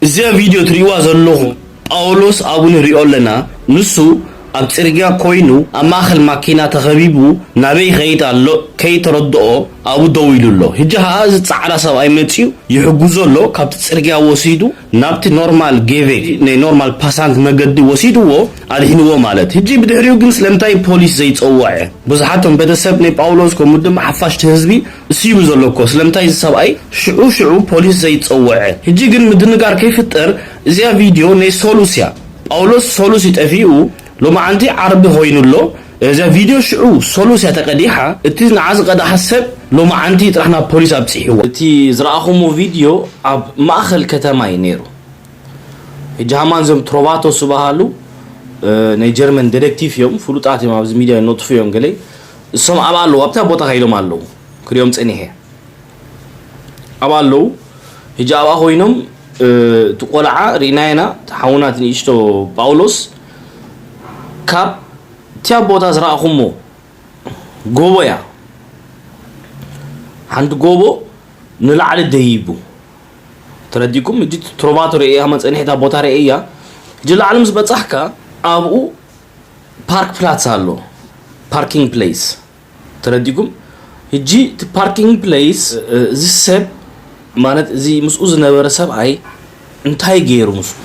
እዚኣ ቪድዮ ትርእይዋ ዘለኹም ጳውሎስ ኣብኡ ንሪኦ ኣለና። ንሱ ኣብ ጽርግያ ኮይኑ ኣብ ማእከል ማኪና ተኸቢቡ ናበይ ይኸይድ ኣሎ ከይተረድኦ ኣብኡ ደው ኢሉ ኣሎ። ሕጂ ኸኣ እዚ ጻዕዳ ሰብኣይ መጺኡ ይሕግዞ ኣሎ። ካብቲ ጽርግያ ወሲዱ ናብቲ ኖርማል ጌቬ ናይ ኖርማል ፓሳንት መገዲ ወሲድዎ ኣድሒንዎ ማለት። ሕጂ ብድሕሪኡ ግን ስለምንታይ ፖሊስ ዘይጸወዐ? ብዙሓት ቶም ቤተሰብ ናይ ጳውሎስ ከምኡ ድማ ሓፋሽቲ ህዝቢ እሱ ይብል ዘሎ እኮ ስለምንታይ እዚ ሰብኣይ ሽዑ ሽዑ ፖሊስ ዘይጸወዐ? ሕጂ ግን ምድንጋር ከይፍጠር እዚኣ ቪድዮ ናይ ሶሉስ እያ። ጳውሎስ ሶሉስ እዩ ጠፊኡ፣ ሎማዓንቲ ዓርቢ ኮይኑ ኣሎ። እዚኣ ቪድዮ ሽዑ ሶሉስ እያ ተቀዲሓ። እቲ ንዓ ዝቀድሓ ሰብ ሎማዓንቲ ጥራሕ ናብ ፖሊስ ኣብጺሕዎ። እቲ ዝረኣኹሞ ቪድዮ ኣብ ማእኸል ከተማ እዩ ነይሩ። ሕጂ ሃማን እዞም ትሮቫቶ ዝበሃሉ ናይ ጀርመን ዴቴክቲቭ እዮም፣ ፍሉጣት እዮም፣ ኣብዚ ሚድያ ይነጥፉ እዮም ገለ። እሶም ኣብኣ ኣለዉ፣ ኣብታ ቦታ ከይዶም ኣለዉ፣ ክሪኦም ጸኒሐ። ኣብኣ ኣለዉ። ሕጂ ኣብኣ ኮይኖም እቲ ቆልዓ ርኢናየና፣ እቲ ሓውና እቲ ንእሽቶ ጳውሎስ ካብ እቲያ ቦታ ዝረኣኹሞ ጎቦ እያ። ሓንቲ ጎቦ ንላዕሊ ደይቡ። ተረዲኩም? ሕጂ ትሮቫቶ ርእየ ሃማን ጸኒሐ እታ ቦታ ርእየ እያ። ሕጂ ላዕሊ ምስ በጻሕካ ኣብኡ ፓርክ ፕላትስ ኣሎ። ፓርኪንግ ፕሌስ። ተረዲኩም? ሕጂ እቲ ፓርኪንግ ፕሌስ፣ እ፣ እዚ ሰብ ማለት እዚ ምስኡ ዝነበረ ሰብኣይ እንታይ ገይሩ ምስኡ?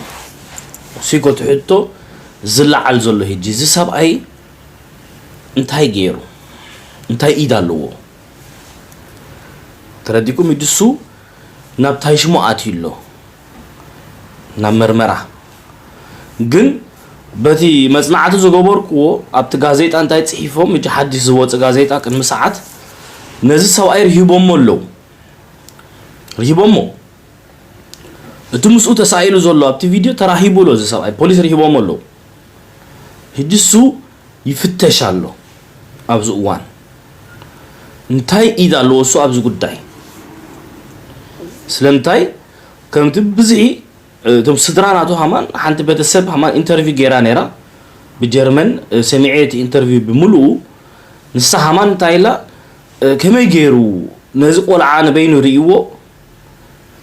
እሱ እኮ እቲ ሕቶ ዝለዓል ዘሎ ሕጂ። እዚ ሰብኣይ እንታይ ገይሩ? እንታይ ኢድ ኣለዎ? ተረዲኩም? ሕጂ እሱ ናብ ታይሽሞ ኣትዩ ኣሎ። ናብ መርመራ። ግን በቲ መጽናዕቲ ዝገበርክዎ ኣብቲ ጋዜጣ እንታይ ጽሒፎም፣ ሕጂ ሓድሽ ዝወጽእ ጋዜጣ ቅድሚ ሰዓት ነዚ ሰብኣይ ርሂቦሞ ኣለዉ። ርሂቦሞ። እቲ ምስኡ ተሳኢሉ ዘሎ ኣብቲ ቪድዮ ተራሂቡ ኣሎ እዚ ሰብኣይ። ፖሊስ ርሂቦሞ ኣለዉ። ሕጂ እሱ ይፍተሽ ኣሎ ኣብዚ እዋን። እንታይ ኢድ ኣለዎ እሱ ኣብዚ ጉዳይ? ስለምንታይ ከምቲ ብዝሒ እቶም ስድራ ናቱ ሃማን ሓንቲ ቤተሰብ ሃማን ኢንተርቪው ገይራ ነይራ ብጀርመን፣ እ፣ ሰሚዐ እቲ ኢንተርቪው ብምልኡ። ንሳ ሃማን እንታይ ኢላ፣ እ፣ ከመይ ገይሩ ነዚ ቆልዓ ንበይኑ ርእይዎ?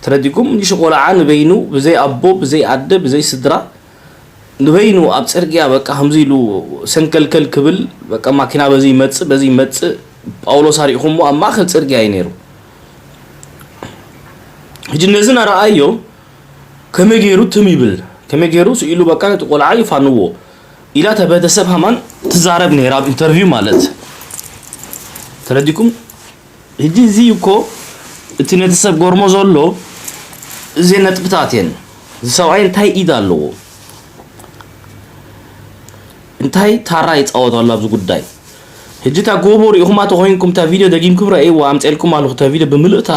ተረዲኩም? ንእሽቶ ቆልዓ ንበይኑ ብዘይ ኣቦ፣ ብዘይ ኣደ፣ ብዘይ ስድራ ንበይኑ ኣብ ጽርግያ በቃ ከምዚ ኢሉ ሰንከልከል ክብል፣ በቃ ማኪና በዚ ይመጽእ፣ በዚ ይመጽእ። ጳውሎስ ኣሪእኹሞ ኣብ ማእከል ጽርግያ እዩ ነይሩ። ሕጂ ነዚ እናረኣዮ ከመይ ገይሩ ትም ይብል? ከመይ ገይሩ ስኢሉ በቃ ነቲ ቆልዓ ይፋንዎ? ኢላ እታ ቤተሰብ ሃማን ትዛረብ ነይራ ኣብ ኢንተርቪው ማለት። ተረዲኩም? ሕጂ እዚ እኮ እቲ ነቲ ሰብ ጎርሞ ዘሎ እዚ ነጥብታት እየን። እዚ ሰብኣይ እንታይ ኢድ ኣለዎ? እንታይ ታራ ይጻወት ኣሎ ኣብዚ ጉዳይ? ሕጂ እታ ጎቦ ሪኢኹማ ተኾይንኩም እታ ቪድዮ ደጊምኩም ረእይዋ፣ ኣምጼልኩም ኣለኹ እታ ቪድዮ ብምልእታ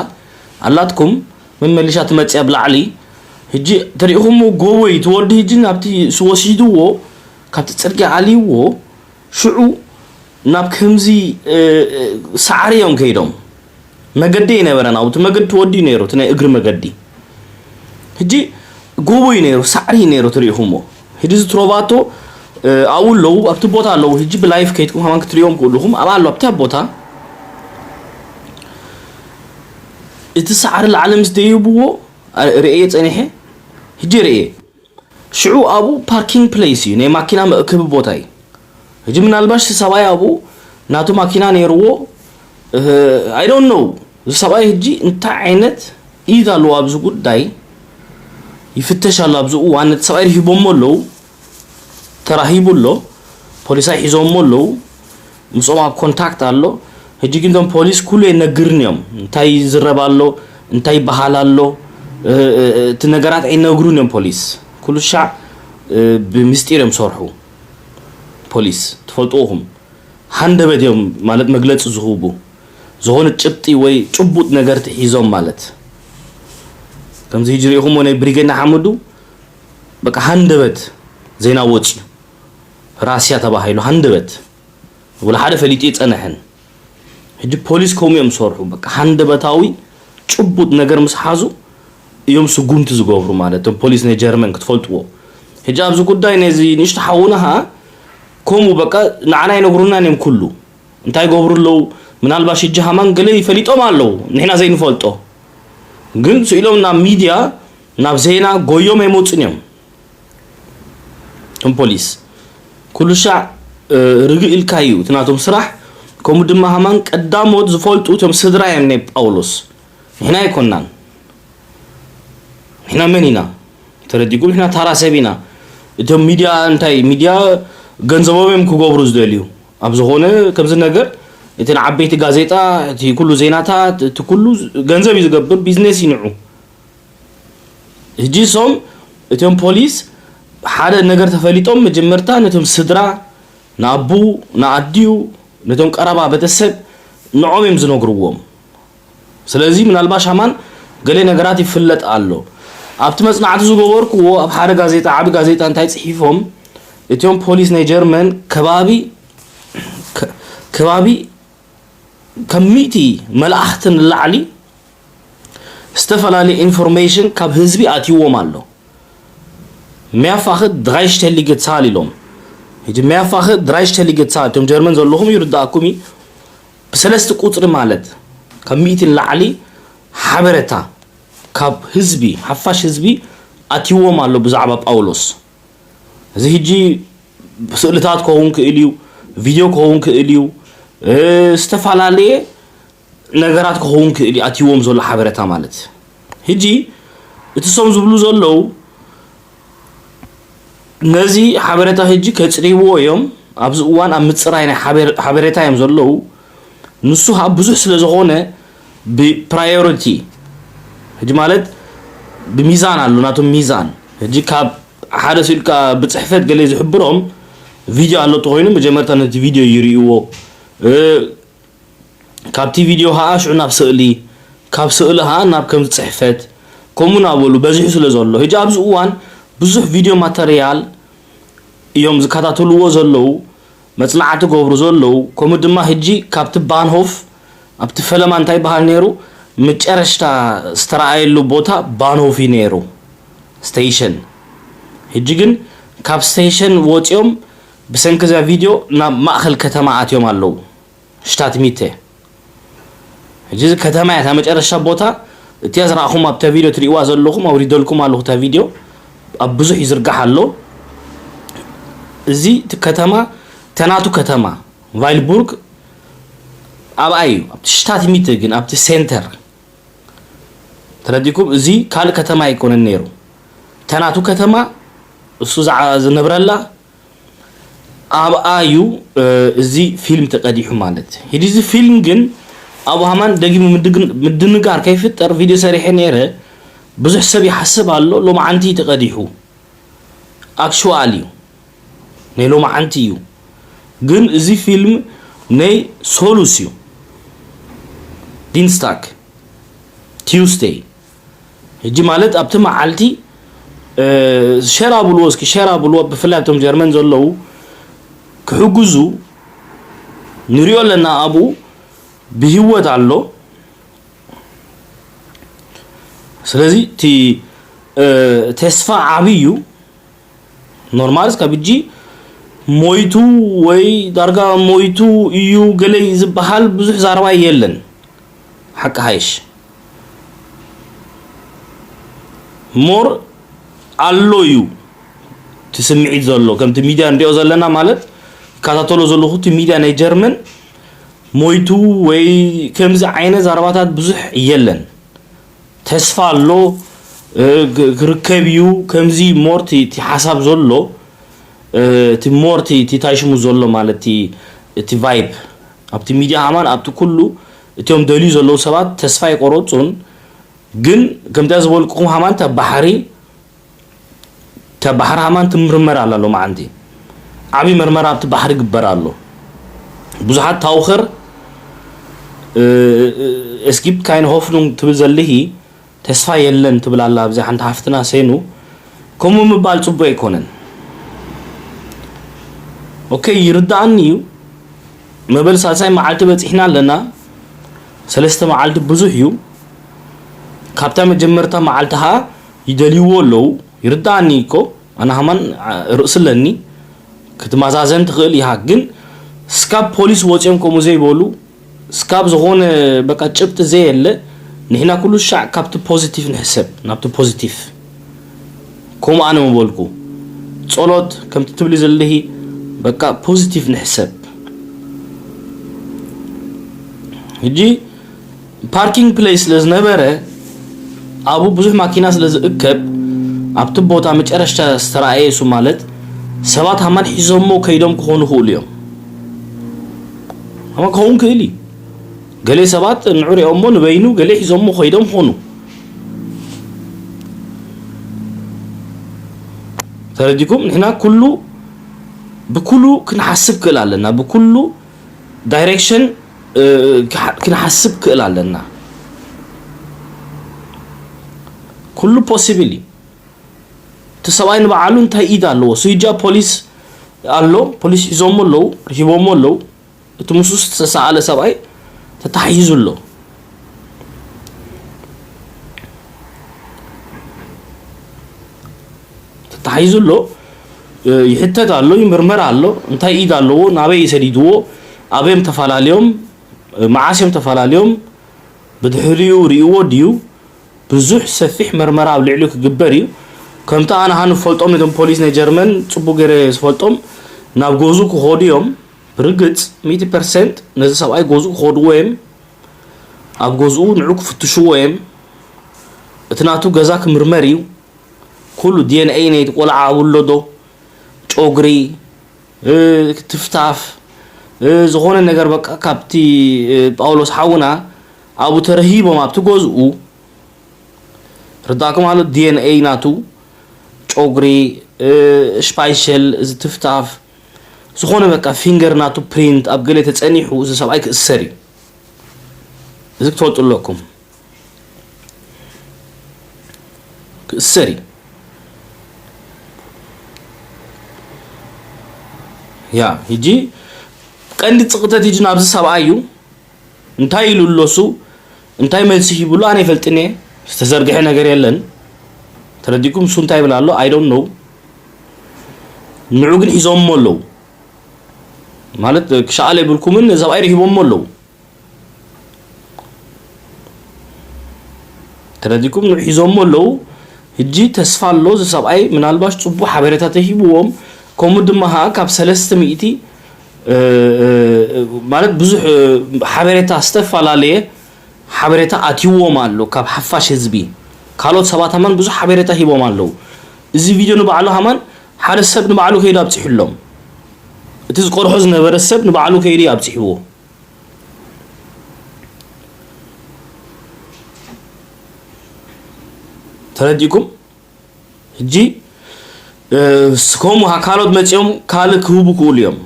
ኣላትኩም። መመሊሻ ትመጽእ ኣብ ላዕሊ። ሕጂ ተሪኢኹሞ ጎቦ እዩ፣ እቲ ወዲ ሕጂ ናብቲ እሱ ወሲድዎ፣ ካብቲ ጽርግያ ኣልይዎ፣ ሽዑ ናብ ከምዚ፣ እ፣ እ፣ ሳዕሪ እዮም ከይዶም። መገዲ ኣይነበረን፣ ኣብቲ መገዲ ተወዲኡ ነይሩ፣ እቲ ናይ እግሪ መገዲ። ሕጂ ጎቦ እዩ ነይሩ፣ ሳዕሪ እዩ ነይሩ፣ ትሪኢኹሞ። ሕጂ እዚ ትሮቫቶ፣ እ፣ ኣብኡ ኣለዉ፣ ኣብቲ ቦታ ኣለዉ። ሕጂ ብላይፍ ከይድኩም ከማን ክትሪኦም ክእልኹም፣ ኣብኣ ኣሎ፣ ኣብቲ ቦታ። እቲ ሳዕሪ ላዕሊ ምስ ደይብዎ፣ አ፣ ርእየ ጸኒሐ። ሕጂ ርእየ። ሽዑ ኣብኡ ፓርኪንግ ፕሌስ እዩ፣ ናይ ማኪና መእከቢ ቦታ እዩ። ሕጂ ምናልባሽ እቲ ሰብኣይ ኣብኡ ናቱ ማኪና ነይርዎ፣ እ፣ I don't know። እዚ ሰብኣይ ሕጂ እንታይ ዓይነት ኢድ ኣለዎ ኣብዚ ጉዳይ? ይፍተሽ ኣሎ ኣብዚ እዋን። ነቲ ሰብኣይ ርሂቦሞ ኣለዉ፣ ተራሂቡ ኣሎ፣ ፖሊሳይ ሒዞሞ ኣለዉ። ምስኦም ኣብ ኮንታክት ኣሎ። ሕጂ ግን እቶም ፖሊስ ኩሉ ኣይነግርን እዮም። እንታይ ይዝረብ ኣሎ፣ እንታይ ይበሃል ኣሎ፣ እ፣ እ፣ እ፣ እቲ ነገራት ኣይነግሩን እዮም ፖሊስ። ኩሉ ሻዕ፣ እ፣ ብምስጢር እዮም ዝሰርሑ። ፖሊስ ትፈልጥዎ ኢኹም። ሃንደበት እዮም ማለት መግለጺ ዝህቡ። ዝኾነ ጭብጢ ወይ ጭቡጥ ነገር ሒዞም ማለት። ከምዚ ሕጂ ሪኢኹሞ ናይ ብሪጌድ ንሓመዱ በቃ ሃንደበት ዜና ወጺኡ። ራስያ ተባሂሉ ሃንደበት። ወላ ሓደ ፈሊጡ ኣይጸንሐን። ሕጂ ፖሊስ ከምኡ እዮም ዝሰርሑ። በቃ ሃንደበታዊ ጭቡጥ ነገር ምስ ሓዙ እዮም ስጉምቲ ዝገብሩ ማለት። እቶም ፖሊስ ናይ ጀርመን ክትፈልጥዎ። ሕጂ ኣብዚ ጉዳይ ነዚ ንእሽቶ ሓውና ኸኣ ከምኡ በቃ ንዓና ኣይነግሩናን እዮም ኩሉ። እንታይ ይገብሩ ኣለዉ? ምናልባሽ ሕጂ ሃማን ገለ ይፈሊጦም ኣለዉ። ንሕና ዘይንፈልጦ። ግን ስኢሎም ናብ ሚድያ ናብ ዜና ጎዮም ኣይመጹን እዮም። እቶም ፖሊስ ኩሉ ሻዕ ርግእ ኢልካ እዩ እቲ ናቶም ስራሕ። ከምኡ ድማ ሃማን ቀዳሞት ዝፈልጡ እቶም ስድራ እዮም ናይ ጳውሎስ። ንሕና ኣይኮናን። ንሕና መን ኢና? ተረዲኩም? ንሕና ታራ ሰብ ኢና። እቶም ሚድያ እንታይ ሚድያ ገንዘቦም እዮም ክገብሩ ዝደልዩ። ኣብ ዝኾነ ከምዚ ነገር እቲ ንዓበይቲ ጋዜጣ እቲ ኩሉ ዜናታት እቲ ኩሉ ገንዘብ እዩ ዝገብር፣ ቢዝነስ ይንዑ። ሕጂ ሶም እቶም ፖሊስ ሓደ ነገር ተፈሊጦም መጀመርታ ነቶም ስድራ ንኣቡ ንኣዲኡ ነቶም ቀረባ ቤተሰብ ንዖም እዮም ዝነግርዎም። ስለዚ ምናልባሽ ሃማን ገለ ነገራት ይፍለጥ ኣሎ። ኣብቲ መጽናዕቲ ዝገበርክዎ ኣብ ሓደ ጋዜጣ ዓቢ ጋዜጣ እንታይ ጽሒፎም እቶም ፖሊስ ናይ ጀርመን ከባቢ ከባቢ ካብ ሚእቲ መላእኽቲ ንላዕሊ ዝተፈላለየ ኢንፎርሜሽን ካብ ህዝቢ ኣትይዎም ኣሎ። Mehrfach dreistellige Zahl ኢሎም። ሕጂ mehrfach dreistellige Zahl እቶም ጀርመን ዘለኹም ይርዳእኩም እዩ። ብሰለስተ ቁፅሪ ማለት ካብ ሚእቲ ንላዕሊ ሓበረታ ካብ ህዝቢ ሓፋሽ ህዝቢ ኣትይዎም ኣሎ ብዛዕባ ጳውሎስ። እዚ ሕጂ ስእልታት ክኸውን ክእል እዩ፣ ቪድዮ ክኸውን ክእል እዩ፣ ዝተፈላለየ ነገራት ክኸውን ክእል እዩ ኣትይዎም ዘሎ ሓበረታ ማለት። ሕጂ እቲ ሶም ዝብሉ ዘለዉ ነዚ ሓበረታ ሕጂ ከጽርይዎ እዮም። ኣብዚ እዋን ኣብ ምጽራይ ናይ ሓበሬታ እዮም ዘለዉ። ንሱ ከዓ ብዙሕ ስለ ዝኾነ ብፕራዮሪቲ ሕጂ ማለት ብሚዛን ኣሎ ናቶም ሚዛን። ሕጂ ካብ ሓደ ስኢልካ ብጽሕፈት ገለ ዝሕብሮም ቪድዮ ኣሎ ተኾይኑ መጀመርታ ነቲ ቪድዮ ይርእይዎ። ካብቲ ቪድዮ ኸዓ ሽዑ ናብ ስእሊ፣ ካብ ስእሊ ኸዓ ናብ ከም ጽሕፈት ከምኡ ናበሉ በዚሑ ስለ ዘሎ ሕጂ ኣብዚ እዋን ብዙሕ ቪድዮ ማተርያል እዮም ዝከታተልዎ ዘለዉ፣ መጽናዕቲ ገብሩ ዘለዉ። ከምኡ ድማ ሕጂ ካብቲ ባንሆፍ ኣብቲ ፈለማ እንታይ ይበሃል ነይሩ መጨረሽታ ዝተረኣየሉ ቦታ ባንሆፍ እዩ ነይሩ ስቴሽን። ሕጂ ግን ካብ ስቴሽን ወፂኦም ብሰንኪ እዛ ቪድዮ ናብ ማእኸል ከተማ ኣትዮም ኣለዉ። ሽታት ሚተ ሕጂ እዚ ከተማ እያ እታ መጨረሻ ቦታ እቲያ ዝረኣኹም ኣብታ ቪድዮ ትሪእዋ ዘለኹም ኣውሪደልኩም ኣለኹ እታ ቪድዮ ኣብ ብዙሕ ይዝርጋሕ ኣሎ። እዚ እቲ ከተማ ተናቱ ከተማ ቫይልቡርግ ኣብኣ እዩ ኣብቲ ሽታት ሚተ ግን ኣብቲ ሴንተር ተረዲኩም። እዚ ካልእ ከተማ ኣይኮነን ነይሩ ተናቱ ከተማ እሱ ዝዓ- ዝነብረላ ኣብኣ እዩ እዚ ፊልም ተቀዲሑ ማለት። ሕጂ እዚ ፊልም ግን ኣብኡ ሃማን ደጊሙ ምድንጋር ከይፍጠር ቪድዮ ሰሪሐ ነይረ። ብዙሕ ሰብ ይሓስብ ኣሎ ሎማዓንቲ እዩ ተቀዲሑ። ኣክሽዋል እዩ ናይ ሎማዓንቲ እዩ። ግን እዚ ፊልም ናይ ሶሉስ እዩ ዲንስታክ ቲውስደይ ሕጂ ማለት ኣብቲ መዓልቲ ሸር ኣብልዎ እስኪ ሸር ኣብልዎ ብፍላይ ኣብቶም ጀርመን ዘለዉ ክሕግዙ ንሪኦ ኣለና ኣብኡ ብህይወት ኣሎ። ስለዚ እቲ ተስፋ ዓብዪ እዩ። ኖርማል እስካብ ሕጂ ሞይቱ ወይ ዳርጋ ሞይቱ እዩ ገለይ ዝበሃል ብዙሕ ዛረባ የለን። ሓቂ ሓይሽ ሞር ኣሎ እዩ እቲ ስምዒት ዘሎ ከምቲ ሚድያ ንሪኦ ዘለና ማለት ይከታተሎ ዘለኹ እቲ ሚድያ ናይ ጀርመን ሞይቱ ወይ ከምዚ ዓይነት ዛረባታት ብዙሕ የለን። ተስፋ ኣሎ ክርከብ እዩ ከምዚ ሞርቲ እቲ ሓሳብ ዘሎ እቲ ሞርቲ እቲ ታይሽሙ ዘሎ ማለት እቲ ቫይብ ኣብቲ ሚድያ ሃማን ኣብቲ ኩሉ እቲኦም ደልዩ ዘለዉ ሰባት ተስፋ ይቆረፁን ግን ከምታ ዝበልኩኹም ሃማን ተባሕሪ ተባሕሪ ሃማን ትምርመር ኣላ ሎማዓንቲ ዓብዪ መርመራ ኣብቲ ባሕሪ ግበር ኣሎ ብዙሓት ታውኸር እስጊብት ካይን ሆፍኑንግ ትብል ዘለሂ ተስፋ የለን ትብል ኣላ ኣብዚ ሓንቲ ሓፍትና ሴኑ ከምኡ ምባል ፅቡቅ ኣይኮነን ኦኬ ይርዳኣኒ እዩ መበል ሳልሳይ መዓልቲ በፂሕና ኣለና ሰለስተ መዓልቲ ብዙሕ እዩ ካብታ መጀመርታ መዓልቲ ከዓ ይደልይዎ ኣለዉ ይርዳኣኒ እኮ ኣነ ሃማን ርእሲ ኣለኒ ክትመዛዘን ትኽእል ኢኻ ግን ስካብ ፖሊስ ወፂኦም ከምኡ ዘይበሉ ስካብ ዝኾነ በቃ ጭብጢ ዘየለ ንሕና ኩሉ ሻዕ ካብቲ ፖዚቲቭ ንሕሰብ ናብቲ ፖዚቲቭ ከምኡ ኣነ ምበልኩ። ጸሎት ከምቲ ትብሊ ዘለኺ በቃ ፖዚቲቭ ንሕሰብ። ሕጂ ፓርኪንግ ፕሌስ ስለ ዝነበረ ኣብኡ ብዙሕ ማኪና ስለ ዝእከብ ኣብቲ ቦታ መጨረሽታ ዝተረኣየ እሱ ማለት ሰባት ሃማን ሒዞሞ ከይዶም ክኾኑ ይኽእሉ እዮም። ሃማ ክኸውን ክእል እዩ። ገሌ ሰባት ንዑ ሪኦሞ ንበይኑ ገሌ ሒዞሞ ከይዶም ኾኑ። ተረዲኩም? ንሕና ኩሉ ብኩሉ ክንሓስብ ክእል ኣለና። ብኩሉ ዳይሬክሽን ክንሓስብ ክእል ኣለና። ኩሉ ፖሲብል እዩ። እቲ ሰብኣይ ንባዕሉ እንታይ ኢድ ኣለዎ? ስዊጃ ፖሊስ ኣሎ፣ ፖሊስ ሒዞሞ ኣለዉ፣ ርሂቦሞ ኣለዉ። እቲ ምስኡ ዝተሰኣለ ሰብኣይ ተታሒዙ ኣሎ። ተታሒዙ ኣሎ፣ ይሕተት ኣሎ፣ ይምርመር ኣሎ። እንታይ ኢድ ኣለዎ? ናበይ እዩ ሰዲድዎ? ኣበዮም ተፈላለዮም? መዓስ እዮም ተፈላለዮም? ብድሕሪኡ ርእይዎ ድዩ? ብዙሕ ሰፊሕ መርመራ ኣብ ልዕሊኡ ክግበር እዩ። ከምቲ ኣነ ሃን ዝፈልጦም ነቶም ፖሊስ ናይ ጀርመን ጽቡቕ ገይረ ዝፈልጦም ናብ ገዝኡ ክኸዱ እዮም። ብርግጽ ሚእቲ ፐርሰንት ነዚ ሰብኣይ ገዝኡ ክኸድዎ እዮም። ኣብ ገዝኡ ንዑ ክፍትሽዎ እዮም። እቲ ናቱ ገዛ ክምርመር እዩ። ኩሉ ዲ ኤን ኤ ናይቲ ቆልዓ ኣብኡ ኣሎ ዶ? ጨጉሪ፣ እ፣ ትፍታፍ፣ እ፣ ዝኾነ ነገር በቃ ካብቲ፣ እ፣ ጳውሎስ ሓውና ኣብኡ ተረሂቦም ኣብቲ ገዝኡ ርዳእኩም ኣሎ። ዲ ኤን ኤ ናቱ ጨጉሪ፣ እ፣ ሽፓይሸል፣ እዚ ትፍታፍ ዝኾነ በቃ ፊንገር ናቱ ፕሪንት ኣብ ገለ ተጸኒሑ እዚ ሰብኣይ ክእሰር እዩ። እዚ ክትፈልጡ ኣለኩም። ክእሰር እዩ። ያ፣ ሕጂ ቀንዲ ጽቕተት ሕጂ ናብዚ ሰብኣይ እዩ። እንታይ ኢሉ ኣሎ እሱ? እንታይ መልሲ ሂቡ ኣሎ? ኣነ ኣይፈልጥን እየ። ዝተዘርግሐ ነገር የለን። ተረዲኩም? እሱ እንታይ ይብል ኣሎ? I don't know። ንዑ ግን ሒዞሞ ኣለዉ። ማለት ክሸኣል የብልኩምን፣ ነዚ ሰብኣይ ርሂቦሞ ኣለዉ። ተረዲኩም? ንዑ ሒዞሞ ኣለዉ። ሕጂ ተስፋ ኣሎ፣ እዚ ሰብኣይ ምናልባሽ ጽቡቕ ሓበሬታ ተሂብዎም፣ ከምኡ ድማ ኸኣ ካብ ሰለስተ ሚእቲ፣ እ፣ እ፣ ማለት ብዙሕ፣ እ፣ ሓበሬታ ዝተፈላለየ ሓበሬታ ኣትይዎም ኣሎ ካብ ሓፋሽ ህዝቢ። ካልኦት ሰባት ሃማን ብዙሕ ሓበሬታ ሂቦም ኣለዉ። እዚ ቪድዮ ንባዕሉ ሃማን ሓደ ሰብ ንባዕሉ ከይዱ ኣብጺሑሎም። እቲ ዝቆርሖ ዝነበረ ሰብ ንባዕሉ ከይዱ እዩ ኣብጺሕዎ። ተረዲእኩም? ሕጂ፣ እ፣ ስ-፣ ከምኡ ካልኦት መጺኦም ካልእ ክህቡ ክእሉ እዮም።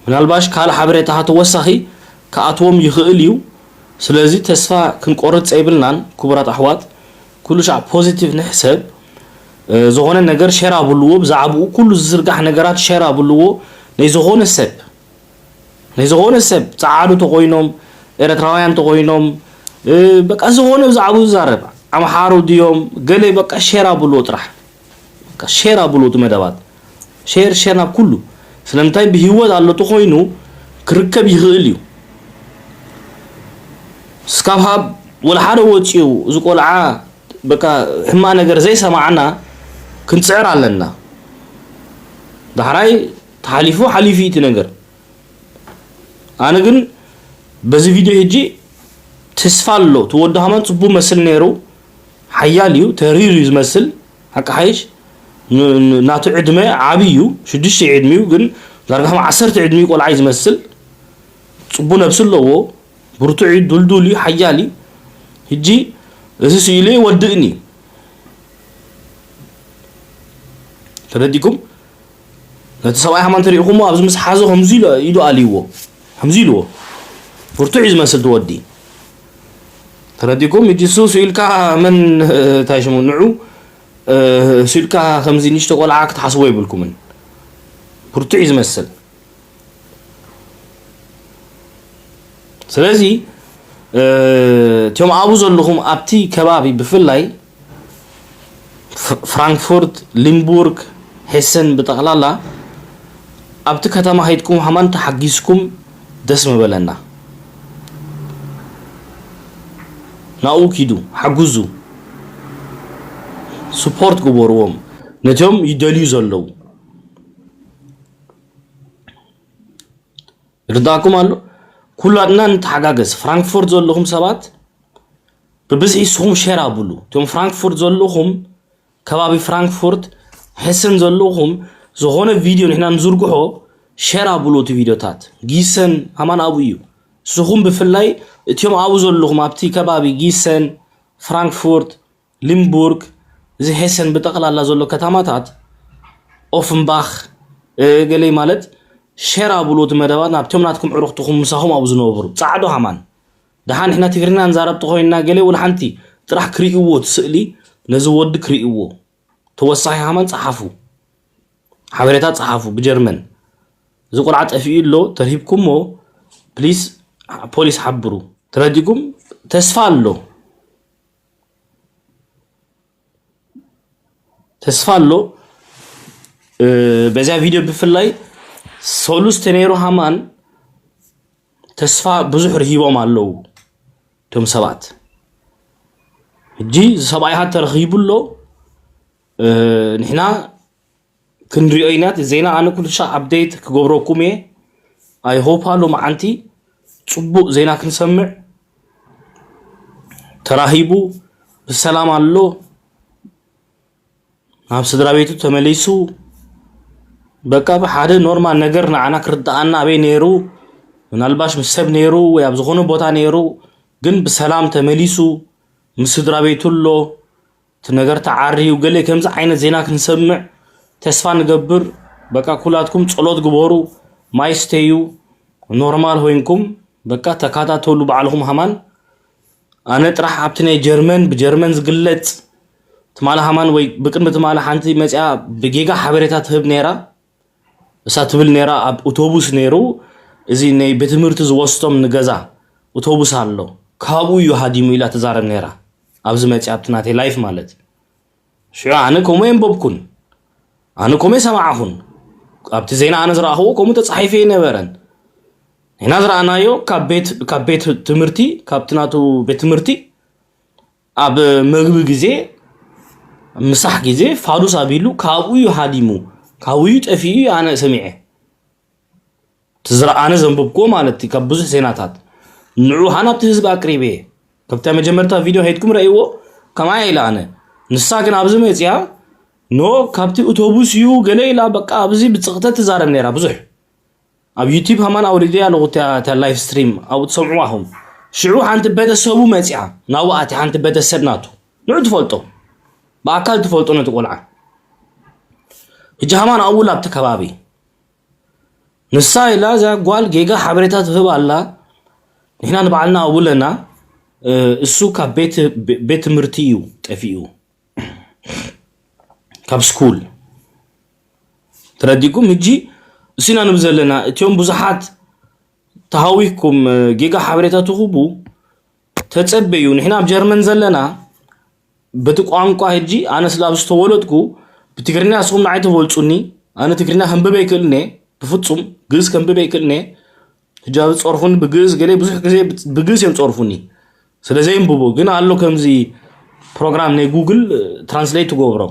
ምናልባሽ ካልእ ሓበሬታ ተወሳኺ ክኣትዎም ይኽእል እዩ። ስለዚ ተስፋ ክንቆርጽ የብልናን ክቡራት ኣሕዋት። ኩሉ ሻዕ ፖዚቲቭ ንሕሰብ። እ፣ ዝኾነ ነገር ሼር ኣብልዎ፣ ብዛዕባኡ ኩሉ ዝዝርጋሕ ነገራት ሼር ኣብልዎ። ናይ ዝኾነ ሰብ፣ ናይ ዝኾነ ሰብ፣ ጸዓዱ ተኾይኖም፣ ኤርትራውያን ተኾይኖም፣ እ፣ በቃ ዝኾነ ብዛዕባኡ ዝዛረብ፣ ኣምሓሩ ድዮም፣ ገለ በቃ ሼር ኣብልዎ ጥራሕ። በቃ ሼር ኣብልዎ እቲ መደባት። ሼር፣ ሼር ናብ ኩሉ። ስለምንታይ ብህይወት ኣሎ ተኾይኑ ክርከብ ይኽእል እዩ። እስካብ ሃብ ወላ ሓደ ወጺኡ እዚ ቆልዓ በቃ ሕማቕ ነገር ዘይሰማዕና ክንጽዕር ኣለና። ዳሕራይ ተሓሊፉ ሓሊፉ እዩ እቲ ነገር። ኣነ ግን በዚ ቪድዮ ሕጂ ተስፋ ኣሎ። እቲ ወዲ ሃማን ጽቡቕ መስል ነይሩ። ሓያል እዩ፣ ተሪር እዩ ዝመስል። ሓቂ ሓይሽ ን-፣ ን-፣ ናቱ ዕድመ ዓቢ እዩ። ሽዱሽተ እዩ ዕድሚኡ፣ ግን ዳርጋ ከም ዓሰርተ ዕድሚኡ ቆልዓ እዩ ዝመስል። ጽቡቕ ነብሲ ኣለዎ። ብርቱዕ እዩ፣ ዱልዱል እዩ፣ ሓያል እዩ። ሕጂ እዚ ስኢሉ ይወድእኒ። ተረዲኩም? ነቲ ሰብኣይ ሃማን ተሪእኹሞ ኣብዚ ምስ ሓዞ ከምዚ ኢሉ ኢዱ ኣልይዎ። ከምዚ ኢልዎ። ብርቱዕ እዩ ዝመስል እቲ ወዲ። ተረዲኩም? ሕጂ እሱ ስኢልካ መን፣ እንታይ ሽሙ፣ ንዑ፣ እ፣ ስኢልካ ከምዚ ንእሽቶ ቆልዓ ክትሓስቦ የብልኩምን። ብርቱዕ እዩ ዝመስል። ስለዚ፣ እ፣ እቶም ኣብኡ ዘለኹም ኣብቲ ከባቢ ብፍላይ ፍ-፣ ፍራንክፉርት፣ ሊምቡርግ፣ ሄሰን ብጠቕላላ ኣብቲ ከተማ ከይድኩም ሃማን ተሓጊዝኩም ደስ ምበለና። ናብኡ ኪዱ፣ ሓግዙ፣ ስፖርት ግበርዎም። ነቶም ይደልዩ ዘለዉ። ይርዳእኩም ኣሎ? ኩላትና ንተሓጋገዝ። ፍራንክፎርት ዘለኹም ሰባት ብብዝሒ ንስኹም ሸር ኣብሉ። እቶም ፍራንክፎርት ዘለኹም፣ ከባቢ ፍራንክፎርት፣ ሄሰን ዘለኹም፣ ዝኾነ ቪድዮ ንሕና ንዝርግሖ ሸር ኣብሉ። እቲ ቪድዮታት ጊሰን ኣማን ኣብኡ እዩ። ንስኹም ብፍላይ እቲኦም ኣብኡ ዘለኹም ኣብቲ ከባቢ ጊሰን፣ ፍራንክፎርት፣ ሊምቡርግ፣ እዚ ሄሰን ብጠቕላላ ዘሎ ከተማታት፣ ኦፍንባኽ፣ ገለይ ማለት ሸር ኣብሉ። እቲ መደባት ናብቶም ናትኩም ዕሩኽትኹም ምሳኹም ኣብኡ ዝነብሩ ጻዕዶ ሃማን። ደሓን ንሕና ትግርኛ ንዛረብ ተኾይንና ገለ ወላ ሓንቲ ጥራሕ ክርእይዎ እቲ ስእሊ፣ ነዚ ወዲ ክርእይዎ። ተወሳኺ ሃማን ጸሓፉ፣ ሓበሬታ ጸሓፉ ብጀርመን። እዚ ቆልዓ ጠፊኡ ኣሎ፣ ተርሂብኩሞ ፕሊስ ፖሊስ ሓብሩ። ተረዲኩም? ተስፋ ኣሎ፣ ተስፋ ኣሎ። በዚያ ቪድዮ ብፍላይ ሰሉስ ተነይሩ ሃማን ተስፋ ብዙሕ ርሂቦም ኣለዉ እቶም ሰባት። ሕጂ እዚ ሰብኣይኻ ተረኺቡ ኣሎ። ንሕና ክንሪኦ ኢና እቲ ዜና። ኣነ ኩሉ ሻዕ ኣፕዴት ክገብረኩም እየ። ኣይሆፕ ኣሎ መዓንቲ ጽቡቕ ዜና ክንሰምዕ። ተራሂቡ ብሰላም ኣሎ፣ ናብ ስድራ ቤቱ ተመሊሱ። በቃ ብሓደ ኖርማል ነገር ንዓና ክርድኣና ኣበይ ነይሩ፣ ምናልባሽ ምስ ሰብ ነይሩ ወይ ኣብ ዝኾነ ቦታ ነይሩ፣ ግን ብሰላም ተመሊሱ ምስ ስድራ ቤቱ ኣሎ። እቲ ነገር ተዓርዩ ገለ ከምዚ ዓይነት ዜና ክንሰምዕ ተስፋ ንገብር። በቃ ኩላትኩም ጸሎት ግበሩ፣ ማይ ስተዩ፣ ኖርማል ኮይንኩም በቃ ተካታተሉ ባዕልኹም ሃማን። ኣነ ጥራሕ ኣብቲ ናይ ጀርመን፣ ብጀርመን ዝግለጽ ትማሊ ሃማን ወይ ብቅድሚ ትማሊ ሓንቲ መጽያ ብጌጋ ሓበሬታ ትህብ ነይራ። እሳ ትብል ነይራ ኣብ ኡቶቡስ ነይሩ፣ እዚ ናይ ቤት ትምህርቲ ዝወስዶም ንገዛ ኡቶቡስ ኣሎ፣ ካብኡ እዩ ሃዲሙ ኢላ ትዛረብ ነይራ። ኣብዚ መጽያ ኣብቲ ናተይ ላይፍ ማለት ሽዑ ኣነ ከምኡ የንበብኩን፣ ኣነ ከምኡ የሰማዕኹን። ኣብቲ ዜና ኣነ ዝረኣኽዎ ከምኡ ተጻሒፉ ኣይነበረን። ንሕና ዝረኣናዮ ካብ ቤት ካብ ቤት ትምህርቲ ካብቲ ናቱ ቤት ትምህርቲ ኣብ መግቢ ግዜ ምሳሕ ግዜ ፋዱስ ኣቢሉ ካብኡ እዩ ሃዲሙ፣ ካብኡ እዩ ጠፊኡ እዩ ኣነ ሰሚዐ። እቲ ዝረኣነ ዘንበብክዎ ማለት እዩ ካብ ብዙሕ ዜናታት። ንዑ ሃና ኣብቲ ህዝቢ ኣቅሪበ እየ። ካብታ መጀመርታ ቪድዮ ሄድኩም ረእይዎ። ከምኣ ኢላ ኣነ። ንሳ ግን ኣብዚ መፅያ ኖ ካብቲ ኡቶቡስ እዩ ገለ ኢላ በቃ ኣብዚ ብፅቕተት ትዛረብ ነይራ ብዙሕ። ኣብ ዩቲብ ሃማን ኣውሪደ ኣለኹ እታ ላይፍ ስትሪም ኣብኡ ትሰምዕዋ ኹም። ሽዑ ሓንቲ ቤተሰቡ መፅያ ናብኡ ኣትያ ሓንቲ ቤተሰብ ናቱ ንዑ ትፈልጦ ብኣካል ትፈልጦ ነቲ ቆልዓ። ሕጂ ሃማን ኣብኡ ኣብቲ ከባቢ ንሳ ኢላ እዛ ጓል ጌጋ ሓበሬታ ትህብ ኣላ። ንሕና ንባዕልና ኣብኡ ኣለና። እሱ ካብ ቤት ትምህርቲ እዩ ጠፊኡ ካብ ስኩል። ተረዲኩም? ሕጂ እሱና ንብ ዘለና እቲኦም ብዙሓት ተሃዊኩም ጌጋ ሓበሬታ ትህቡ ተጸበዩ። ንሕና ኣብ ጀርመን ዘለና በቲ ቋንቋ ሕጂ ኣነ ስለ ኣብ ዝተወለጥኩ ብትግርኛ ንስኹም ንዓይ ተበልጹኒ። ኣነ ትግርኛ ከንብብ ኣይክእልን እየ ብፍጹም። ግእዝ ከንብብ ኣይክእልን እየ። ሕጂ ኣብ ጸርፉኒ ብግእዝ ገለ ብዙሕ ግዜ ብግእዝ እዮም ጸርፉኒ ስለ ዘየንብቡ። ግን ኣሎ ከምዚ ፕሮግራም ናይ ጉግል ትራንስሌት ትገብሮ።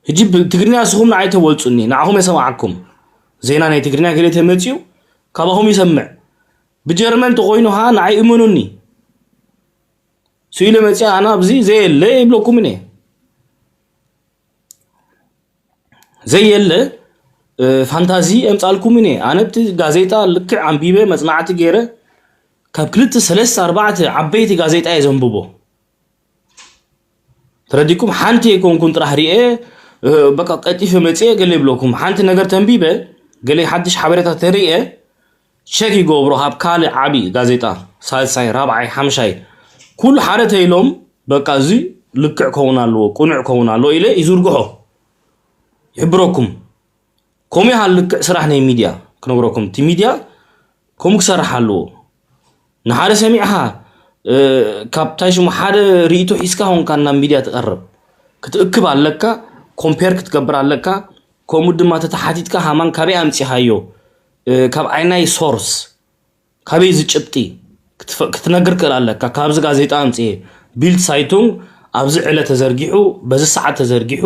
ሕጂ ብትግርኛ ንስኹም ንዓይ ተበልጹኒ፣ ንዓኹም የሰማዓኩም። ዜና ናይ ትግርኛ ገለ ተመጽዩ ካባኹም ይሰምዕ። ብጀርመን ተኾይኑ ኸዓ ንዓይ እመኑኒ። ስኢለ መፅያ ኣነ ኣብዚ ዘየለ ይብለኩም እኔ ዘየለ ፋንታዚ የምፃልኩም እኔ። ኣነ ብቲ ጋዜጣ ልክዕ ኣንቢበ መፅናዕቲ ገይረ ካብ ክልተ ሰለስተ ኣርባዕተ ዓበይቲ ጋዜጣ እየ ዘንብቦ። ተረዲኩም? ሓንቲ የኮንኩን ጥራሕ ሪኤ በቃ ቀጢፈ መፅየ ገለ ይብለኩም። ሓንቲ ነገር ተንቢበ ገለ ሓድሽ ሓበሬታ ተሪኤ ሸክ ይገብሮ ካብ ካልእ ዓቢ ጋዜጣ ሳልሳይ ራብዓይ ሓምሻይ ኩሉ ሓደ ተይሎም በቃ እዚ ልክዕ ከውን ኣለዎ ቁኑዕ ከውን ኣለዎ ኢለ ይዝርግሖ ይሕብረኩም። ከምኡ ይሃል ልክዕ ስራሕ ናይ ሚድያ ክነግረኩም እቲ ሚድያ ከምኡ ክሰርሕ ኣለዎ። ንሓደ ሰሚዕኻ ካብ ታይ ሽሙ ሓደ ርኢቶ ሒዝካ ኾንካ ናብ ሚድያ ትቐርብ ክትእክብ ኣለካ። ኮምፔር ክትገብር ኣለካ። ከምኡ ድማ ተተሓቲትካ ሃማን ካበይ ኣምፂኻዮ ካብ ዓይናይ ሶርስ ካበይ እዚ ጭብጢ ክትነግር ክእል ኣለካ። ካብዚ ጋዜጣ ኣምፅኤ ቢልድ ሳይቱንግ ኣብዚ ዕለ ተዘርጊሑ በዚ ሰዓት ተዘርጊሑ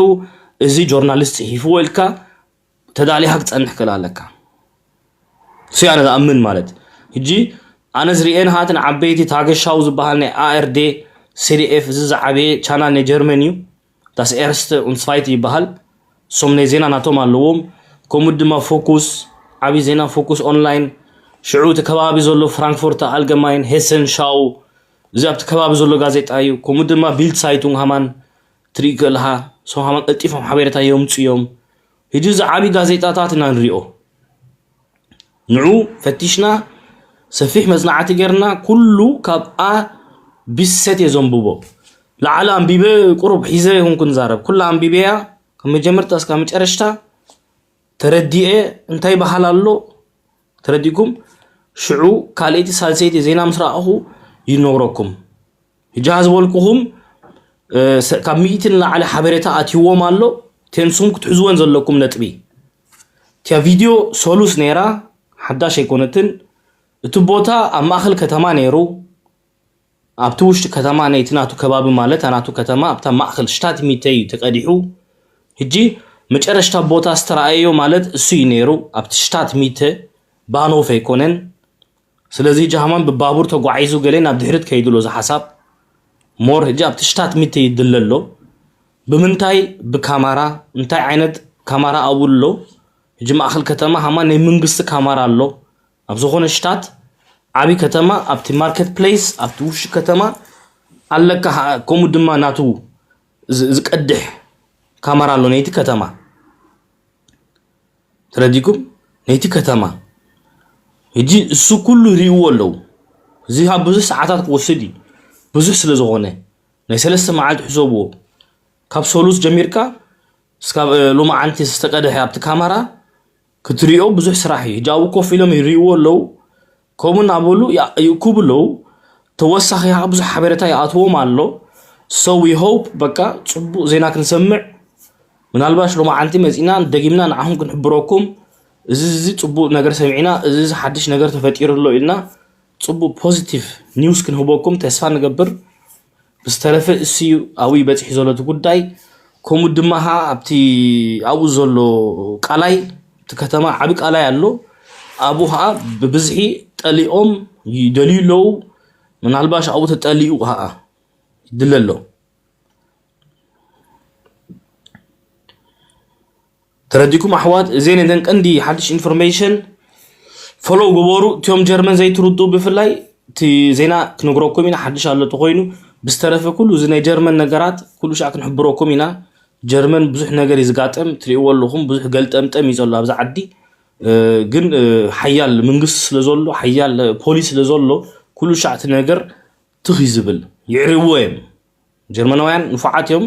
እዚ ጆርናሊስት ጽሒፍዎ ኢልካ ተዳሊኻ ክጸንሕ ክእል ኣለካ። እሱ ኣነ ዝኣምን ማለት። ሕጂ ኣነ ዝርእየን ሃትን ዓበይቲ ታገሻው ዝበሃል ናይ A R D C D F፣ እዚ ዝዓበየ ቻናል ናይ ጀርመን እዩ። Das erste und zweite ይበሃል። እሶም ናይ ዜና ናቶም ኣለዎም። ከምኡ ድማ ፎኩስ፣ ዓብዪ ዜና ፎኩስ ኦንላይን፣ ሽዑ እቲ ከባቢ ዘሎ ፍራንክፎርት ኣልገማይን፣ ሄሰን ሻው፣ እዚ ኣብቲ ከባቢ ዘሎ ጋዜጣ እዩ። ከምኡ ድማ ቢልድ ሳይቱንግ ሃማን ትርኢ ክእልኻ፣ እሶም ሃማን ቀልጢፎም ሓበሬታ የምፁ እዮም። ሕጂ እዚ ዓብዪ ጋዜጣታት ኢና ንሪኦ። ንዑ ፈቲሽና፣ ሰፊሕ መጽናዕቲ ጌርና፣ ኩሉ ካብ A bis Z እየ ዘንብቦ። ላዕሊ ኣንቢበ፣ ቁሩብ ሒዘ ይኹንኩ ንዛረብ። ኩላ ኣንቢበያ፣ ካብ መጀመርታ እስካብ መጨረሽታ ተረዲኤ፣ እንታይ በሃል ኣሎ ተረዲኩም፣ ሽዑ ካልኣይቲ ሳልሰይቲ ዜና ምስ ረኣኹ ይነግረኩም። ሕጂ ዝበልኩኹም፣ እ፣ ሰ-፣ ካብ ሚእቲ ንላዕሊ ሓበሬታ ኣትይዎም ኣሎ። ቴንሱም ክትሕዝወን ዘለኩም ነጥቢ። እቲያ ቪድዮ ሰሉስ ነይራ፣ ሓዳሽ ኣይኮነትን። እቲ ቦታ ኣብ ማእኸል ከተማ ነይሩ። ኣብቲ ውሽጢ ከተማ ናይቲ ናቱ ከባቢ ማለት ናቱ ከተማ ኣብታ ማእኸል ሽታት ሚተ እዩ ተቀዲሑ። ሕጂ መጨረሽታ ቦታ ዝተረኣየዮ ማለት እሱ እዩ ነይሩ። ኣብቲ ሽታት ሚተ ባኖፍ ኣይኮነን። ስለዚ ጃህማን ብባቡር ተጓዒዙ ገለ ናብ ድሕሪት ከይዱ ኣሎ እዚ ሓሳብ። ሞር ሕጂ ኣብቲ ሽታት ሚተ ይድለ ኣሎ። ብምንታይ? ብካማራ። እንታይ ዓይነት ካማራ ኣብኡ ኣሎ? ሕጂ ማእኸል ከተማ ሃማ ናይ መንግስቲ ካማራ ኣሎ። ኣብ ዝኾነ ሽታት ዓብዪ ከተማ፣ ኣብቲ ማርኬት ፕሌስ፣ ኣብቲ ውሽጢ ከተማ ኣለካ። ሃ-፣ ከምኡ ድማ ናቱ ዝ-፣ ዝቀድሕ ካማራ ኣሎ ነይቲ ከተማ። ተረዲኩም? ነይቲ ከተማ። ሕጂ እሱ ኩሉ ይርእይዎ ኣለዉ። እዚ ካብ ብዙሕ ሰዓታት ክወስድ እዩ። ብዙሕ ስለ ዝኾነ፣ ናይ ሰለስተ መዓልቲ ሕሰብዎ። ካብ ሰሉስ ጀሚርካ እስካብ፣ እ፣ ሎማዓንቲ ዝተቀድሐ ኣብቲ ካማራ ክትሪኦ ብዙሕ ስራሕ እዩ። ሕጂ ኣብኡ ኮፍ ኢሎም ይርእይዎ ኣለዉ። ከምኡ እናበሉ ያ-፣ ይእክቡ ኣለዉ። ተወሳኺ ከዓ ብዙሕ ሓበሬታ ይኣትዎም ኣሎ። So we hope፣ በቃ፣ ጽቡቅ ዜና ክንሰምዕ፣ ምናልባሽ ሎማዓንቲ መጺና ደጊምና ንዓኹም ክንሕብረኩም፣ እዚ፣ እዚ ጽቡቅ ነገር ሰሚዕና፣ እዚ፣ እዚ ሓድሽ ነገር ተፈጢሩ ኣሎ ኢልና ጽቡቅ ፖዚቲቭ ኒውስ ክንህበኩም ተስፋ ንገብር። ብዝተረፈ እሱ እዩ ኣብኡ በጺሑ ዘሎ እቲ ጉዳይ። ከምኡ ድማ ኸዓ ኣብቲ ኣብኡ ዘሎ ቃላይ፣ እቲ ከተማ ዓቢ ቃላይ ኣሎ። ኣብኡ ኸዓ ብብዝሒ ጠሊኦም ይደልዩ ኣለዉ። ምናልባሽ ኣብኡ ተጠሊኡ ኸዓ ይድለ ኣሎ። ተረዲኩም ኣሕዋት፣ እዘን እተን ቀንዲ ሓድሽ ኢንፎርሜሽን። ፎሎው ግበሩ። እቲኦም ጀርመን ዘይትርድኡ ብፍላይ እቲ ዜና ክነግረኩም ኢና፣ ሓድሽ ኣሎ ተኾይኑ። ብዝተረፈ ኩሉ እዚ ናይ ጀርመን ነገራት ኩሉ ሻዕ ክንሕብረኩም ኢና። ጀርመን ብዙሕ ነገር እዩ ዝጋጠም፣ ትርእይዎ ኣለኹም፣ ብዙሕ ገልጠምጠም እዩ ዘሎ ኣብዚ ዓዲ። እ፣ ግን፣ እ፣ ሓያል መንግስቲ ስለ ዘሎ፣ ሓያል ፖሊስ ስለ ዘሎ፣ ኩሉ ሻዕ እቲ ነገር ትኽ እዩ ዝብል፣ ይዕርይዎ እዮም። ጀርመናውያን ንፉዓት እዮም፣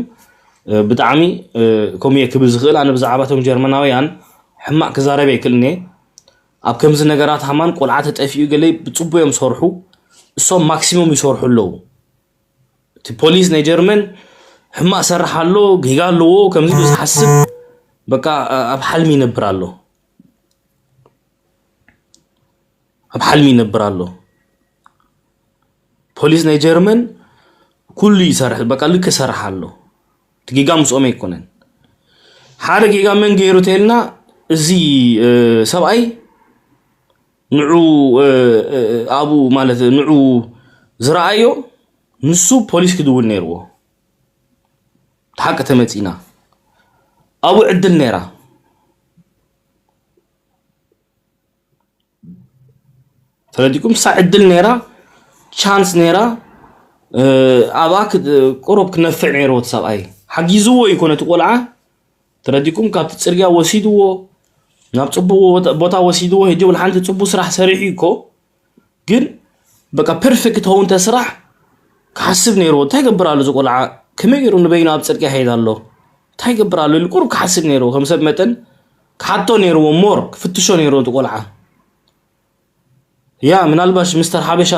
እ፣ ብጣዕሚ፣ እ፣ ከምኡ እየ ክብል ዝኽእል። ኣነ ብዛዕባ እቶም ጀርመናውያን ሕማቕ ክዛረብ ኣይክእልን እየ። ኣብ ከምዚ ነገራት ሃማን ቆልዓ ተጠፊኡ ገለ ብጽቡቅ እዮም ዝሰርሑ። እሶም ማክሲሙም ይሰርሑ ኣለዉ። እቲ ፖሊስ ናይ ጀርመን ሕማቕ ሰርሕ ኣሎ፣ ጌጋ ኣለዎ፣ ከምዚ ኢሉ ዝሓስብ በቃ፣ እ፣ ኣብ ሓልሚ ይነብር ኣሎ። ኣብ ሓልሚ ይነብር ኣሎ። ፖሊስ ናይ ጀርመን ኩሉ ይሰርሕ፣ በቃ ልክ ይሰርሕ ኣሎ። እቲ ጌጋ ምስኦም ኣይኮነን። ሓደ ጌጋ መን ገይሩ ተልና፣ እዚ፣ እ፣ ሰብኣይ ንዑ፣ እ፣ እ፣ ኣብኡ ማለት ንዑ ዝረኣዮ ንሱ ፖሊስ ክድውል ነይርዎ። እቲ ሓቂ ተመጺና ኣብኡ ዕድል ነይራ። ተረዲኩም? እሳ ዕድል ነይራ፣ ቻንስ ነይራ፣ እ፣ ኣብኣ ክ-፣ ቁሩብ ክነፍዕ ነይርዎ እቲ ሰብኣይ። ሓጊዝዎ ይኮነ እቲ ቆልዓ። ተረዲኩም? ካብቲ ጽርግያ ወሲድዎ፣ ናብ ጽቡቅ ቦታ፣ ቦታ ወሲድዎ። ሕጂ ወላ ሓንቲ ጽቡቅ ስራሕ ሰሪሑ እኮ፣ ግን በቃ ፐርፌክት ኸውን ተስራሕ ክሓስብ ነይርዎ። እንታይ ይገብር ኣሎ እዚ ቆልዓ? ከመይ ገይሩ ንበይኑ ኣብ ጽርግያ ይኸይድ ኣሎ? እንታይ ይገብር ኣሎ? ኢሉ ቁሩብ ክሓስብ ነይርዎ። ከም ሰብ መጠን ክሓቶ ነይርዎ፣ ሞር ክፍትሾ ነይርዎ እቲ ቆልዓ። ያ፣ ምናልባሽ ሚስተር ሓበሻ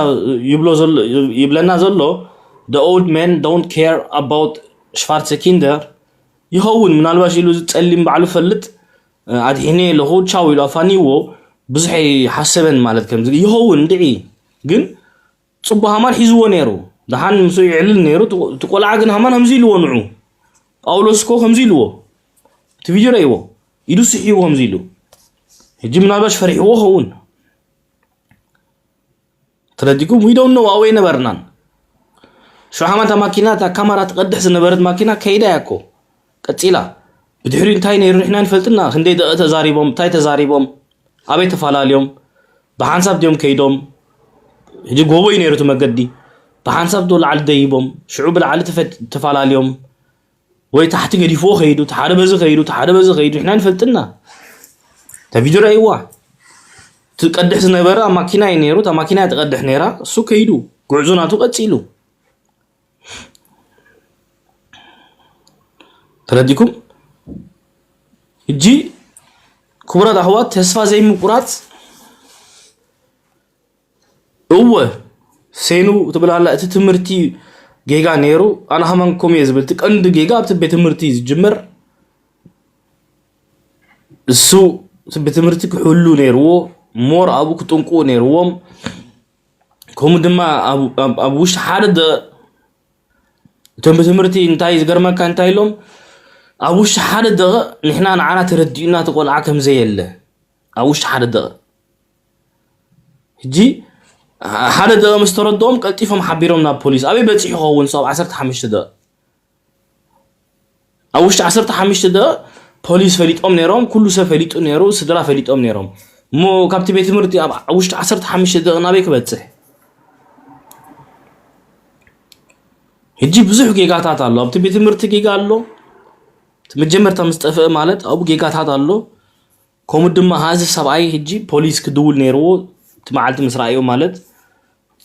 ይብሎ ዘሎ፣ ይብለና ዘሎ፣ "The old men don't care about schwarze Kinder" ይኸውን። ምናልባሽ ኢሉ እዚ ጸሊም ባዕሉ ፈልጥ፣ "ኣድሒነ ኣለኹ፣ ቻው" ኢሉ ኣፋንይዎ፣ ብዙሕ ኣይሓሰበን ማለት ከምዚ ይኸውን እንድዒ። ግን ጽቡቅ ሃማን ሒዝዎ ነይሩ። ደሓን ምስኡ ይዕልል ነይሩ። እቲ፣ እቲ ቆልዓ ግን ሃማን ከምዚ ኢልዎ ንዑ። ጳውሎስ እኮ ከምዚ ኢልዎ። እቲ ቪድዮ ረእይዎ። ኢዱ ስሒዎ ከምዚ ኢሉ። ሕጂ ምናልባሽ ፈሪሕዎ ኸውን። ተረዲኩም? We don't know፣ ኣብኡ ኣይነበርናን። ሽዑ ሓማታ ማኪና፣ እታ ካሜራ ትቐድሕ ዝነበረት ማኪና ከይዳ እያ እኮ። ቀጺላ። ብድሕሪኡ እንታይ ነይሩ ንሕና ንፈልጥና። ክንደይ ደቐ ተዛሪቦም፣ እንታይ ተዛሪቦም፣ ኣበይ ተፈላለዮም፣ ብሓንሳብ ድዮም ከይዶም። ሕጂ ጎቦ እዩ ነይሩ እቲ መገዲ። ብሓንሳብ ዶ ላዕሊ ደይቦም፣ ሽዑ ብላዕሊ ተፈ-፣ ተፈላለዮም። ወይ ታሕቲ ገዲፍዎ ከይዱ፣ እቲ ሓደ በዚ ከይዱ፣ እቲ ሓደ በዚ ከይዱ፣ ንሕና ንፈልጥና። እታ ቪድዮ ረእይዋ። ትቀድሕ ዝነበረ ኣብ ማኪና እዩ ነይሩ፣ እታ ማኪና እያ ትቀድሕ ነይራ፣ እሱ ከይዱ፣ ጉዕዞ ናቱ ቀጺሉ። ተረዲኩም? ሕጂ ክቡራት ኣሕዋት፣ ተስፋ ዘይምቁራጽ፣ እወ፣ ሴኑ ትብል ኣላ፣ እቲ ትምህርቲ ጌጋ ነይሩ። ኣነ ሃማን ኮም እየ ዝብል፣ እቲ ቀንዲ ጌጋ ኣብቲ ቤት ትምህርቲ እዩ ዝጅምር። እሱ እቲ ቤት ትምህርቲ ክሕሉ ነይርዎ፣ ሞር ኣብኡ ክጥንቁ ነይርዎም። ከምኡ ድማ ኣብ፣ ኣብ፣ ኣብ ውሽጢ ሓደ ደቂቕ እቶም ቤት ትምህርቲ እንታይ ዝገርመካ እንታይ ኢሎም፣ ኣብ ውሽጢ ሓደ ደቂቕ ንሕና ንዓና ተረዲኡና እቲ ቆልዓ ከም ዘየለ፣ ኣብ ውሽጢ ሓደ ደቂቕ። ሕጂ ሓደ ደቂቕ ምስ ተረድኦም ቀልጢፎም ሓቢሮም ናብ ፖሊስ። ኣበይ በፂሑ ይኸውን? ኣብ ዓሰርተ ሓሙሽተ ደቂቕ፣ ኣብ ውሽጢ ዓሰርተ ሓሙሽተ ደቂቕ ፖሊስ ፈሊጦም ነይሮም፣ ኩሉ ሰብ ፈሊጡ ነይሩ፣ ስድራ ፈሊጦም ነይሮም። እሞ ካብቲ ቤት ትምህርቲ ኣብ ውሽጢ ዓሰርተ ሓሙሽተ ደቂቕ ናበይ ክበፅሕ? ሕጂ ብዙሕ ጌጋታት ኣሎ። ኣብቲ ቤት ትምህርቲ ጌጋ ኣሎ። እቲ መጀመርታ ምስ ጠፍአ ማለት ኣብኡ ጌጋታት ኣሎ። ከምኡ ድማ ሃዚ ሰብኣይ ሕጂ ፖሊስ ክድውል ነይርዎ፣ እቲ መዓልቲ ምስ ረኣዮ ማለት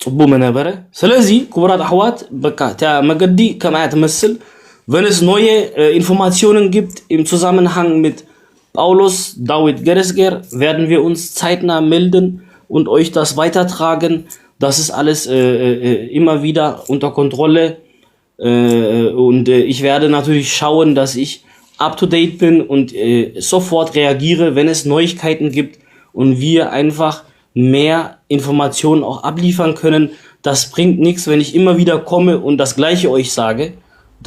ጽቡቅ ምነበረ። ስለዚ ክቡራት ኣሕዋት፣ በቃ እታ መገዲ ከምኣ እያ ትመስል። Wenn es neue äh, Informationen gibt im Zusammenhang mit Paulus David Geresger, werden wir uns zeitnah melden und euch das weitertragen. Das ist alles äh, äh, äh, immer wieder unter Kontrolle. Äh, und äh, ich werde natürlich schauen, dass ich up to date bin und äh, sofort reagiere, wenn es Neuigkeiten gibt und wir einfach mehr Informationen auch abliefern können. Das bringt nichts, wenn ich immer wieder komme und das Gleiche euch sage.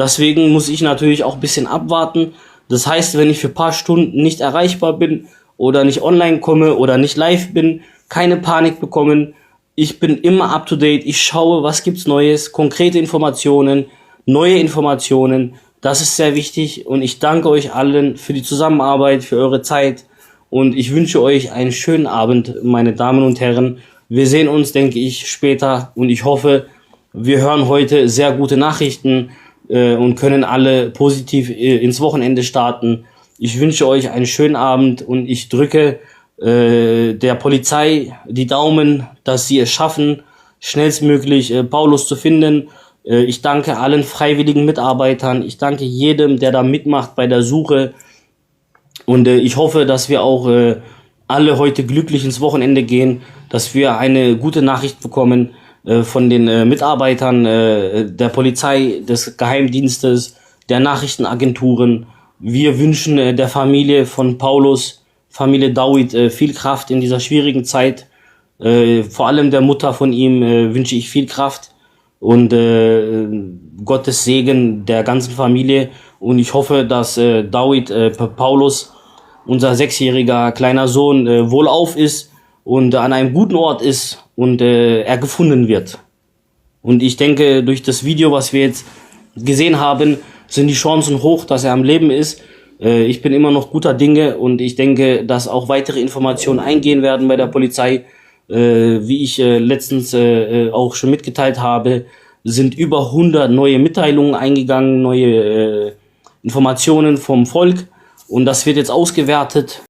Deswegen muss ich natürlich auch ein bisschen abwarten. Das heißt, wenn ich für ein paar Stunden nicht erreichbar bin oder nicht online komme oder nicht live bin, keine Panik bekommen. Ich bin immer up to date. Ich schaue, was gibt's Neues, konkrete Informationen, neue Informationen. Das ist sehr wichtig und ich danke euch allen für die Zusammenarbeit, für eure Zeit und ich wünsche euch einen schönen Abend, meine Damen und Herren. Wir sehen uns, denke ich, später und ich hoffe, wir hören heute sehr gute Nachrichten äh, und können alle positiv äh, ins Wochenende starten. Ich wünsche euch einen schönen Abend und ich drücke äh, der Polizei die Daumen, dass sie es schaffen, schnellstmöglich äh, Paulus zu finden. Äh, ich danke allen freiwilligen Mitarbeitern. Ich danke jedem, der da mitmacht bei der Suche. Und äh, ich hoffe, dass wir auch äh, alle heute glücklich ins Wochenende gehen, dass wir eine gute Nachricht bekommen äh, von den äh, Mitarbeitern äh, der Polizei, des Geheimdienstes, der Nachrichtenagenturen. Wir wünschen äh, der Familie von Paulus, Familie David äh, viel Kraft in dieser schwierigen Zeit. Äh, vor allem der Mutter von ihm äh, wünsche ich viel Kraft und äh, Gottes Segen der ganzen Familie. Und ich hoffe, dass äh, David äh, Pa- Paulus, unser sechsjähriger kleiner Sohn, äh, wohlauf ist und an einem guten Ort ist und äh, er gefunden wird. Und ich denke, durch das Video, was wir jetzt gesehen haben, sind die Chancen hoch, dass er am Leben ist. Äh, ich bin immer noch guter Dinge und ich denke, dass auch weitere Informationen eingehen werden bei der Polizei. Äh, wie ich äh, letztens äh, äh, auch schon mitgeteilt habe, sind über hundert neue Mitteilungen eingegangen, neue äh, Informationen vom Volk. Und das wird jetzt ausgewertet.